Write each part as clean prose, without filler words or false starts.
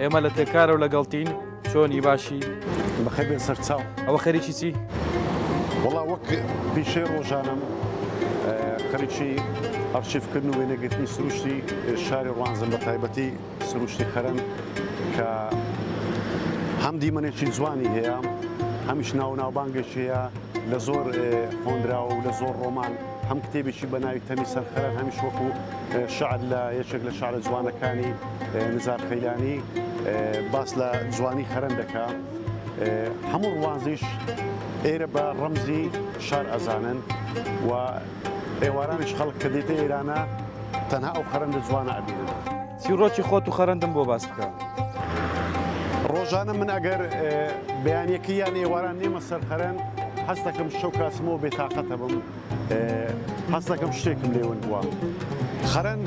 ئێمە لە تێکارەوە لەگەڵتین چۆنی باشی؟ بەخێر بێن سەرچاو. ئەوە خەریکی چی؟ وەڵا وەک پیشەی ڕۆژانەم خەریکی ئەرشیفکردن و وێنەگرتنی سروشتی شاری ڕوانزم بە تایبەتی سروشتی خەرەند کە هەم دیمەنێکی جوانی هەیە هەمیش ناو ناوبانگێکی هەیە لە زۆر هۆنراوە و لە زۆر ڕۆمان هەم کتێبێکی بە ناوی تەمی سەرخەرەند هەمیش وەکو شعر لە یەکێک لە شعرە جوانەکانی نزار خەیلانی باس لە جوانی خەرەند دەکا هەموو ڕوانزیش ئێرە بە ڕەمزی شار ئەزانن و ئێوارانیش خەڵک کە دێتە ئێرانە تەنها ئەو خەرەندە جوانە ئەبینن. چیڕۆکی خۆت و خەرەندم بۆ باس بکە. ڕۆژانە من ئەگەر بەیانیەکەی یان ئێواران نێمە سەر خەرەند هەستەکەم شەو کاسمەوە بێتاقەتە بم هەستەکەم شتێکم لێ ون بووە. خەرەند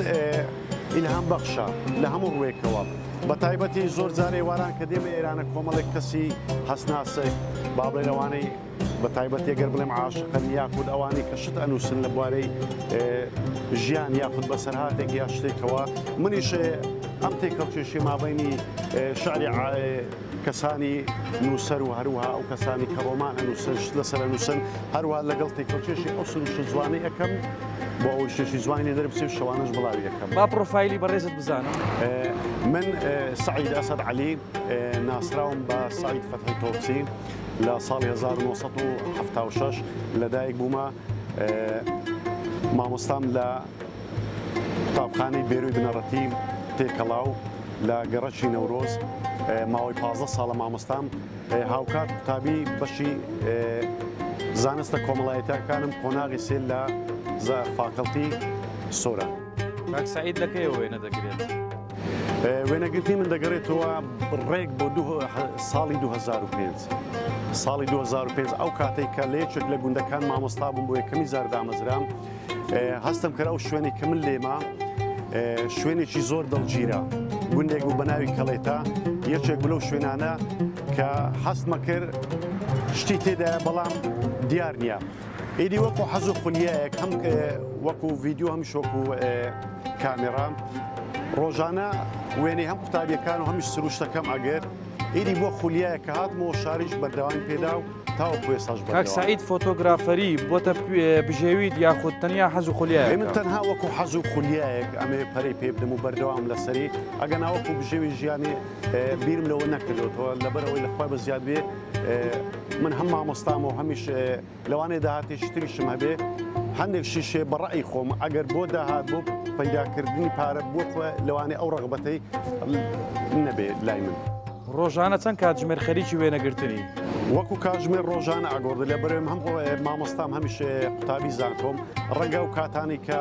ئیلهام بەخشە لە هەموو ڕووێکەوە بە تایبەتی زۆر جار ئێواران کە دێمە ئێرانە کۆمەڵێک کەسی هەستناسک با بڵێن ئەوانەی بە تایبەتی گەر بڵێم عاشقن یاخود ئەوانەی کە شت ئەنووسن لە بوارەی ژیان یاخود بەسەرهاتێک یا شتێکەوە منیش ئەم تێکەڵکێشی مابینی شعری کەسانی نووسەر و هەروەها ئەو کەسانی کە ڕۆمان ئەنووسن شت لەسەر ئەنووسن هەروەها لەگەڵ تێکەڵکێشی ئەو سروشتە جوانەی ئەکەم بۆ ئەوەی شتێکی جوانی لێ دەربچێ و شەوانەش بڵاوی ئەکەم. با پڕۆفایلی بەڕێزت بزانم. من سەعید ئەسەد عەلی ناسراوم بە سەعید فەتحی تۆپچی لە ساڵی 1976 لەدایک بوومە مامۆستام لە قوتابخانەی بێروی بنەڕەتی تێکەڵاو لە گەڕەکی نەورۆز ماوەی 15 ساڵە مامۆستام هاوکات قوتابی بەشی زانستە کۆمەڵایەتەکانم قۆناغی سێ لە فاکەڵتی سۆران. کاک سەعید لە کەیەوە وێنە دەگرێت؟ وێنەگرتنی من دەگەڕێتەوە ڕێک بۆ ساڵی 2005 ساڵی 2005 ئەو کاتێک کە لە یەکێک لە گوندەکان مامۆستا بووم بۆ یەکەمی جار دامەزرام هەستم کرد ئەو شوێنی کە من لێمە شوێنێکی زۆر دڵگیرە گوندێک بوو بە ناوی کەڵێتە یەکێک بلەو شوێنانە کە هەستمە کرد شتی تێدایە بەڵام دیار نییە ئیدی وەکو حەز و خولیایەک هەم وەکو ڤیدیۆ هەم شۆک و کامێرا ڕۆژانە وێنەی هەم قوتابیەکان و هەمیش سروشتەکەم ئەگەر ئیدی بۆ خولیایە کە هاتمەوە شاریش بەردەوام پێدا و تاوەکو ئێستاش کاک بەردەوامە. سەعید فۆتۆگرافەری بۆتە بژێویت یاخود تەنیا حەز و ئێ من خولیایەکە؟ تەنها وەکو حەز و خولیایەک ئەمەوێ پەرەی پێ بدەم و بەردەوام لەسەری، ئەگەنا وەکو بژێوی ژیانی بیرم لەوە نەکردۆتەوە، لەبەرئەوەی لە خوای بەزیاد بێ من هەم مامۆستام و هەمیش لەوانەیە داهاتێکی تریشم هەبێ، هەندێک شتیش هەیە بە ڕەئی خۆم ئەگەر بۆ داهات بۆ پەیداکردنی پارە بۆ خۆ لەوانەیە ئەو ڕەغبەتەی نەبێ لای من. ڕۆژانە چەند کاتژمێر خەریکی وێنەگرتنی؟ وەکو کاتژمێر ڕۆژانە ئەگۆڕدرێ لەبەرئەوەی هەم مامۆستام هەمیش قوتابی زانکۆم ڕەنگە ئەو کاتانەی کە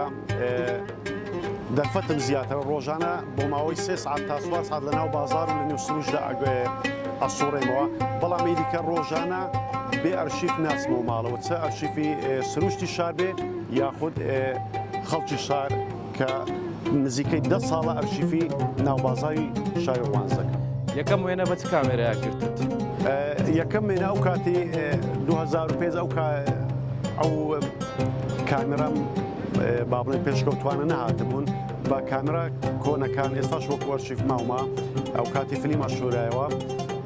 دەرفەتم زیاترە ڕۆژانە بۆ ماوەی سێ سعات تا چوار سعات لە ناو بازار و لە نێو سروشدا ئەسوڕێمەوە بەڵام ئیدی کە ڕۆژانە بێ ئەرشیف ناچمەوە ماڵەوە چ ئەرشیفی سروشتی شار بێ یاخود خەڵکی شار کە نزیکەی دە ساڵە ئەرشیفی ناوبازاڕی شاری ڕوانز دەکەم. یەکەم وێنە بە چ کامێرایەک گرتت؟ یەکەم وێنە ئەو کاتی 2005 ئەو ئەو کامێرام با بڵێن پێشکەوتوانە نەهاتبوون بە کامێرا کۆنەکان ئێستاش وەکو ئەرشیف ماومە ئەو کاتی فلیم ئەشۆرایەوە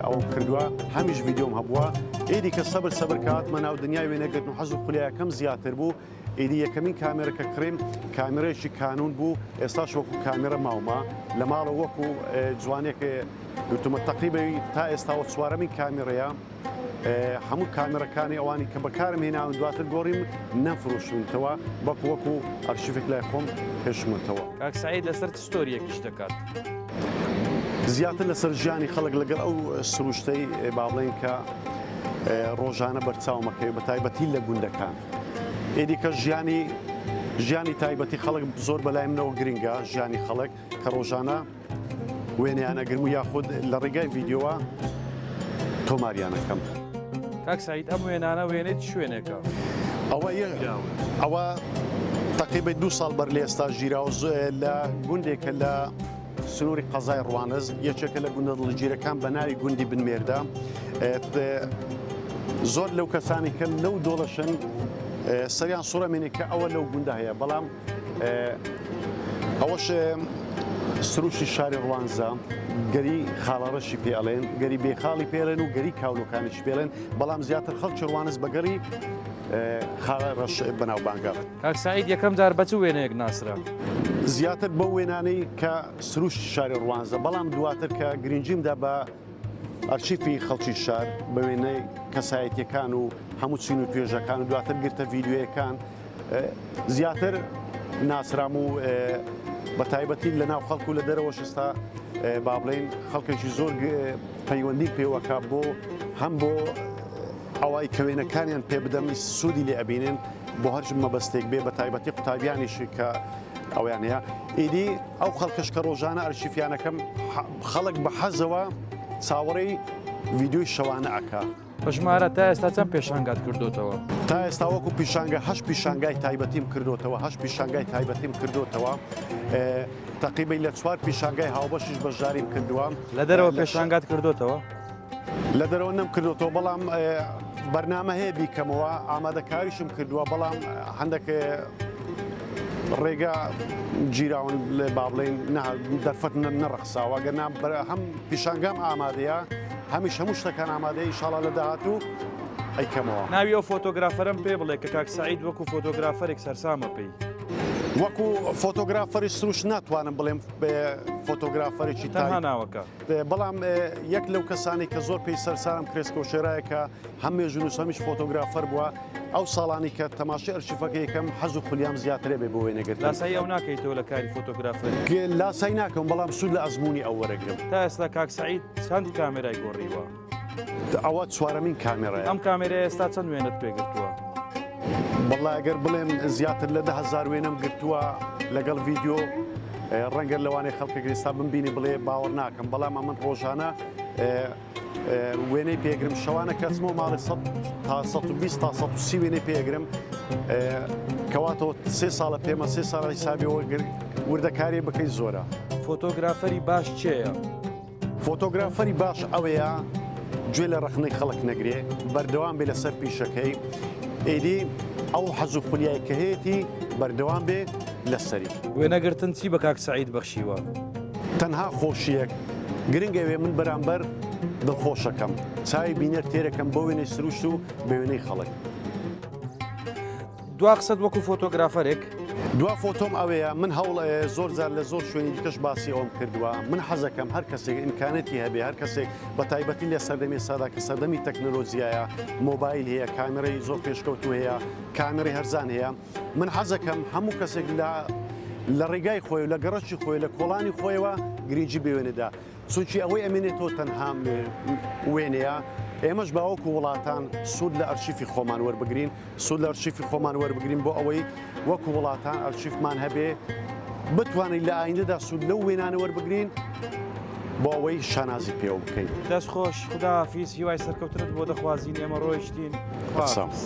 ئەوم کردووە هەمیش ڤیدیۆم هەبووە ئیدی کە سەبر سەبر کاتمە ناو دنیای وێنەگرتن و حەز و خولیاکەم زیاتر بوو ئیدی یەکەمین کامێرە کە کڕیم کامێرەیەکی کانون بوو ئێستاش وەکو کامێرە ماومە لە ماڵەوە وەکو جوانێک گرتومە تەقریبەوی تا ئێستاوە چوارەمین کامێرەیە هەموو کامێرەکانی ئەوانی کە بەکارم هێناون دواتر گۆڕیم نەمفرۆشتونتەوە بەڵکو وەکو ئەرشیفێک لای خۆم هێشتمەتەوە. کاک سەعید لەسەر چ ستۆریەک ئیش دەکات؟ زیاتر لەسەر ژیانی خەڵک لەگەڵ ئەو سروشتەی با بڵێین کە ڕۆژانە بەرچاومەکەوێت بە تایبەتی لە گوندەکان. ئیدی کە ژیانی ژیانی تایبەتی خەڵک زۆر بەلای منەوە گرنگە ژیانی خەڵک کە ڕۆژانە وێنەیان ئەگرم و یاخود لە ڕێگای ڤیدیۆوە تۆماریانەکەم. کاک سەعید ئەم وێنانە وێنەی چ شوێنێکە؟ ئەوە ئەوە تەقریبەن دوو ساڵ بەر لە ئێستا ژیراوە لە گوندێکە لە سنووری قەزای ڕوانز یەکێکە لە گوندە دڵگیرەکان بە ناوی گوندی بنمێردە زۆر لەو کەسانی کە لەو دۆڵەشن سەریان سوڕەمێنێ کە ئەوە لەو گوندە هەیە بەڵام ئەوەش سروشتی شاری ڕوانزە. گەری خاڵەڕەشی پێ ئەڵێن، گەری بێخاڵی پێ ئەڵێن و گەری کاولۆکانیشی پێ ئەڵێن، بەڵام زیاتر خەڵکی ڕوانس بە گەڕی خاڵەڕەش بەناوبانگە. کاک سەعید یەکەم جار بە چ وێنەیەک ناسرا؟ زیاتر بەو وێنانەی کە سروشتی شاری ڕوانزە، بەڵام دواتر کە گرنگیم دا بە ئەرشیفی خەڵکی شار، بە وێنەی کەسایەتییەکان و هەموو چین و توێژەکان و دواتر گرتە ڤیدیۆیەکان، زیاتر ناسرام و بە تایبەتی لە ناو خەڵک و لە دەرەوەش ئێستا با بڵێین خەڵکێکی زۆر پەیوەندی پێوەکە بۆ هەم بۆ ئەوای کە وێنەکانیان پێ بدەم سوودی لێ ئەبینن بۆ هەرج مەبەستێک بێ بە تایبەتی قوتابیانیشی کە ئەویان هەیە ئیدی ئەو خەڵکەش کە ڕۆژانە ئەرشیفیانەکەم خەڵک بە حەزەوە چاوەڕێی ڤیدیۆی شەوانە ئەکا. بە ژمارە تا ئێستا چەند پێشانگات کردۆتەوە؟ تا ئێستا وەکو پیشانگە هەشت پیشانگای تایبەتیم کردۆتەوە هەشت پیشانگای تایبەتیم کردۆتەوە تەقریبەن لە چوار پیشانگای هاوبەشیش بەشداریم کردووە. لە دەرەوە پێشانگات کردۆتەوە؟ لە دەرەوە نەم کردۆتەوە بەڵام بەرنامە هەیە بیکەمەوە ئامادەکاریشم کردووە بەڵام هەندێک ڕێگا گیراون لێ با بڵێین دەرفەت نەڕەخساوە گەر نا هەم پیشانگام ئامادەیە هەمیش هەموو شتەکان ئامادەیە ئیشاڵا لە داهاتوو ئەیکەمەوە. ناوی ئەو فۆتۆگرافەرەم پێ بڵێ کە کاک سەعید وەکو فۆتۆگرافەرێک سەرسامە پێی. وەکو فۆتۆگرافەری سروشت ناتوانم بڵێم فۆتۆگرافەرێکی تەنها ناوەکە. بەڵام یەک لەو کەسانەی کە زۆر پێی سەرسامم کرێسکۆ شێرایە کە هەم مێژوونووس هەمیش فۆتۆگرافەر بووە، ئەو ساڵانەی کە تەماشای ئەرشیفەکەی ئەکەم حەز و خولیام زیاترە بێ بۆ وێنەگرتن. لاسایی ئەو ناکەیتەوە لە کاری فۆتۆگرافەری؟ لاسایی ناکەم بەڵام سوود لە ئەزموونی ئەو وەرەگرم. تا ئێستا کاک سەعید چەند کامێرای گۆڕیوە؟ ئەوە چوارەمین کامێرایە. ئەم کامێرەیە ئێستا چەند وێنەت پێ گرتووە؟ وەڵا ئەگەر بڵێم زیاتر لە 10,000 وێنەم گرتووە لەگەڵ ڤیدیۆ ڕەنگە لەوانەیە خەڵکێک ئێستا بمبینی بڵێ باوەڕ ناکەم بەڵام ئەمن ڕۆژانە وێنەی پێگرم شەوانە کەسمەوە ماڵی 100 تا 120 تا 130 وێنەی پێگرم کەواتەوە سێ ساڵە پێمە سێ ساڵە حیسابیەوە وردەکاری بکەی زۆرە. فۆتۆگرافەری باش کێیە؟ فۆتۆگرافەری باش ئەوەیە گوێ لە ڕەخنەی خەڵک نەگرێ، بەردەوام بێ لەسەر پیشەکەی، ئیدی ئەو حەز و خولیای کە هەیەتی بەردەوام بێ لەسەری. وێنەگرتن چی بە کاک سەعید بەخشیوە؟ تەنها خۆشییەک، گرنگ ئەوێ من بەرامبەر دڵخۆشەکەم، چاوی بینەر تێرەکەم بۆ وێنەی سروشت و بە وێنەی خەڵک. دوا قسەت وەکو فۆتۆگرافەرێک؟ دوا فۆتۆم ئەوەیە من هەوڵ زۆر جار لە زۆر شوێنی دیکەش باسی ئەوەم کردووە من حەزەکەم هەر کەسێک ئیمکانەتی هەبێ هەر کەسێک بە تایبەتی لە سەردەمی ئێستادا کە سەردەمی تەکنەلۆجیایە مۆبایل هەیە کامێرەی زۆر پێشکەوتوو هەیە کامێرەی هەرزان هەیە من حەزەکەم هەموو کەسێک لە لە ڕێگای خۆی و لە گەڕەکی خۆی لە کۆڵانی خۆیەوە گرنگی بە وێنەدا چونکی ئەوەی ئەمێنێتەوە تەنها وێنەیە، ئێمەش با وەکو وڵاتان سوود لە ئەرشیفی خۆمان وەربگرین، سوود لە ئەرشیفی خۆمان وەربگرین بۆ ئەوەی وەکو وڵاتان ئەرشیفمان هەبێ، بتوانین لە ئایندەدا سوود لەو وێنانە وەربگرین بۆ ئەوەی شانازی پێوە بکەین. دەست خۆش خوداحافیز هیوای سەرکەوتنت بۆ دەخوازین ئێمە ڕۆیشتین خواحافیز.